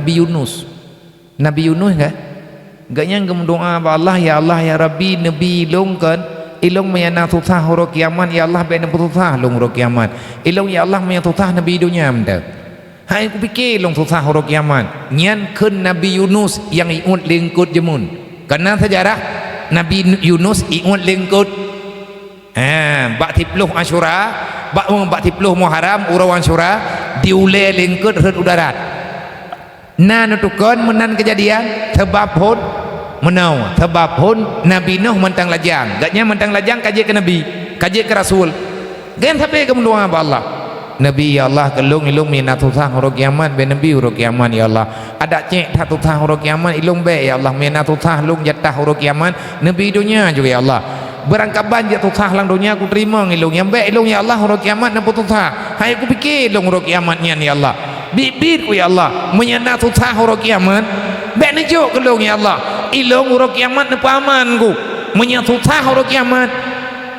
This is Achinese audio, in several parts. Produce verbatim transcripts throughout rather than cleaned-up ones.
Nabi Yunus. Nabi Yunus kan? Gobnyan geumeudoá bak Allah, "Ya Allah, ya Rabbi, neubi lôn kon, ilôn meunyo na susah uroe kiamat, ya Allah, bék neupeususah lôn uroe kiamat. Ilôn, ya Allah, meunyo susah neubi donya mantong. Hai kupike lôn susah uroe kiamat." Nyan kheun Nabi Yunus nyang iuet lé eungkôt jameun. Kana seujarah Nabi Yunus iuet lé eungkôt. Ha, bak siploh Asyura, bak, bak siploh Muharram, uroe Asyura, diulée lé eungkôt rhot u darat. Na neutukon meunan keujadian, sabab phon meunoe, sabab phon Nabi Nuh mantong lajang. Gobnyan mantong lajang ka jeuet keu nabi, ka jeuet keu rasul. Gobnyan sabe geumeudoá bak Allah. Nabi, "Ya Allah, keu lôn, ilôn meunyo na susah uroe kiamat, bék neubi uroe kiamat, ya Allah. Adak cék that susah uroe kiamat, ilôn bék, ya Allah, meunyo na susah lôn jatah uroe kiamat, neubi donya ju, ya Allah. Beurangkaban jeuet susah lam donya kuteurimong ilôn, nyang bék ilôn, ya Allah, uroe kiamat neupeususah. Hai kupike lôn uroe kiamat nyan, ya Allah. Biet-biet ku, ya Allah, meunyo na susah uroe kiamat, bék neujok keu lôn, ya Allah. Ilôn uroe kiamat neupeuaman ku. Meunyo susah uroe kiamat,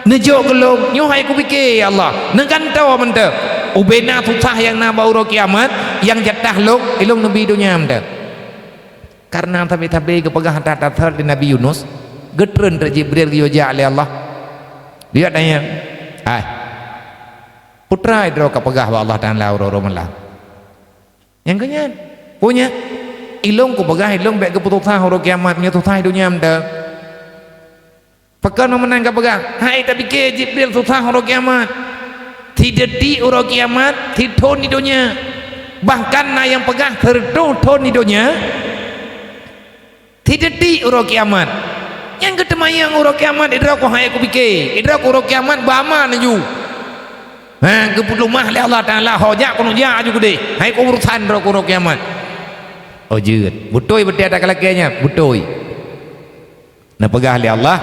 neujok keu lôn, nyoe hai kupike, ya Allah, neugantoe mantong. Ubena susah nyang na bak uroe kiamat, nyang jatah lôn, ilôn neubi donya mantong." Kareuna sabe-sabe geupeugah that-that lé Nabi Yunus, geutreun teuk Jibril geuyue jak lé Allah. Geuyue tanyong, "Hai, peue treuk droe ka peugah bak Allah Taala uroe-uroe malam?" Nyang keu nyan, "Peue nyan?" "Ilôn kupeugah ilôn bék geupeususah uroe kiamat, meunyo susah donya mantong." "Pakon meunan kapeugah?" "Hai tapike Jibril susah uroe kiamat. Sidetik uroe kiamat, sithon di donya. Bahkan na nyang peugah sireutôh thon di donya, sidetik uroe kiamat." Nyang geuteumayang uroe kiamat, idroe ku hai kupike, idroe ku uroe kiamat beuaman laju. Ha, geupeuleumah lé Allah Taala, ho jak keuneuk jak aju keudeh. Hai ku urusan droe ku uroe kiamat. Oh jeuet. Beutôi beutôi that ka lakée nyan, beutôi. Neupeugah lé Allah,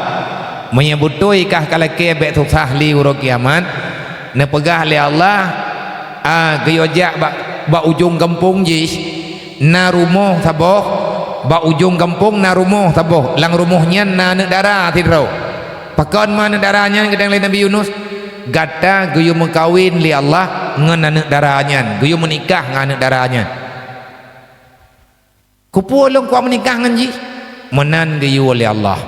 "Meunyo beutôi kah ka lakée bék susah lé uroe kiamat," neupeugah lé Allah, "A, geuyue jak bak, bak ujong gampông jih, na rumoh saboh, bak ujong gampông na rumoh saboh, lam rumoh nyan na aneuëk dara sidroe." "Pakon ma aneuëk dara nyan?" geutanyong lé Nabi Yunus. "Gata geuyue meukawen lé Allah ngon aneuëk dara nyan, geuyue meunikah ngon aneuëk dara nyan." "Keupeue lôn kuat meunikah ngon jih?" "Meunan geuyue lé Allah.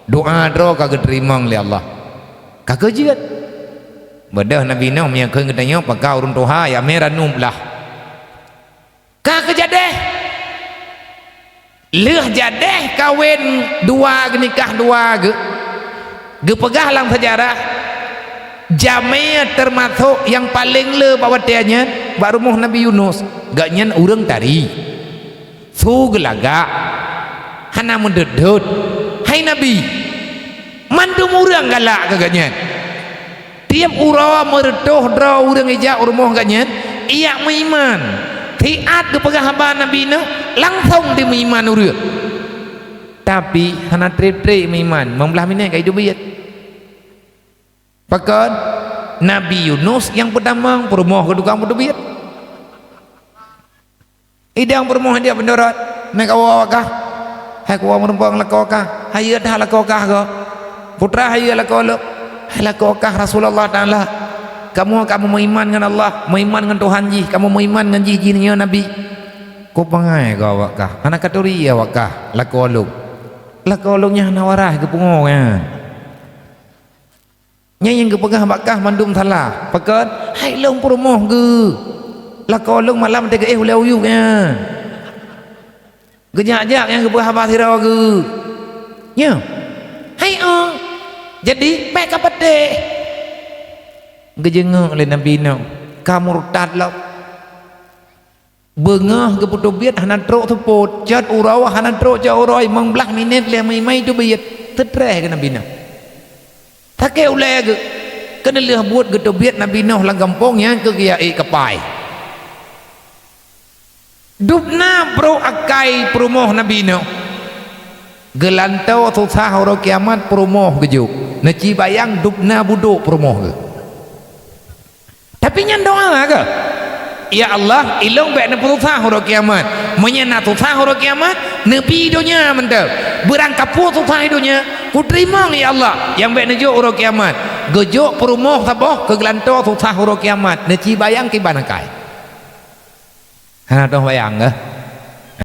Doá droe ka geuteurimong lé Allah. Ka keuh jeuet." Beudôh Nabi Nuh meunyo kheun geutanyoe, "Pakon ureuëng tuha, ya mé ranub lah." Ka keuh jadeh. Lheueh jadeh kawen dua, geunikah dua geuh, geupeugah lam seujarah, jamé teumasok nyang paleng le bak watée nyan bak rumoh Nabi Yunus. Gobnyan ureuëng tari. Su geulagak, hana meudeuet-deuet. Hai Nabi, mandum ureuëng galak keu gobnyan. Tieb uroe meureutôh droe ureuëng ijak u rumoh gobnyan, ijak meuiman. Siat geupeugah haba Nabi Nuh, langsong dimeuiman ureuëng. Tapi hana treb-treb meuiman, limong blaih minét ka jiteubiet. Pakon? Nabi Yunus nyang peutamong peurumoh keu tukang peuteubiet. Idong peurumoh dia peundorot, "Meukawoe awak kah? Hai kuwoe meurumpok lakoe kah? Hayeue that lakoe kah goe? Peue treuk hayeue lakoe lôn? Hai lakoe kah Rasulullah Taala. Kamoe ka meuiman ngon Allah, meuiman ngon Tuhan jih, kamoe meuiman ngon jih, jih nyoe nabi. Kupeungai goe awak kah? Hana katuri awak kah lakoe lôn? Lakoe lôn nyan hana waréh geupungo nyan." Nyan nyang geupeugah bak kah mandum salah. Pakon? Hai lôn peurumoh geuh. Lakoe lôn malam teuh geuéh ulée u yup nyan. Geujak-jak nyang geupeugah haba sidroe geuh. Nyoe. Hai, oh. Jadi, bék ka patéh. Geujeungok lé Nabi Nuh, ka murtad lom. Beungoh geupeuteubiet hana trok seupôt, cot uroe hana trok cot uroe, limong blaih minét lheueh meuiman teubiet, teutreh keu Nabi Nuh. Sakét ulée geuh, keuneulheueh buet geuteubiet Nabi Nuh lam gampông nyan keu geujak ék keupai. Dubna brok akai peurumoh Nabi Nuh. Geulantoe susah uroe kiamat peurumoh geujok. Neuci bayang dubna budok peurumoh geuh. Tapi nyan doá keuh, "Ya Allah, ilôn bék neupeususah uroe kiamat. Meunyo na susah uroe kiamat, neubi donya mantong. Beurangkapeue susah donya, kuteurimong, ya Allah, nyang bék neujok uroe kiamat." Geujok peurumoh saboh keu geulantoe susah uroe kiamat, neuci bayang kiban akai. Hana toh bayang keuh?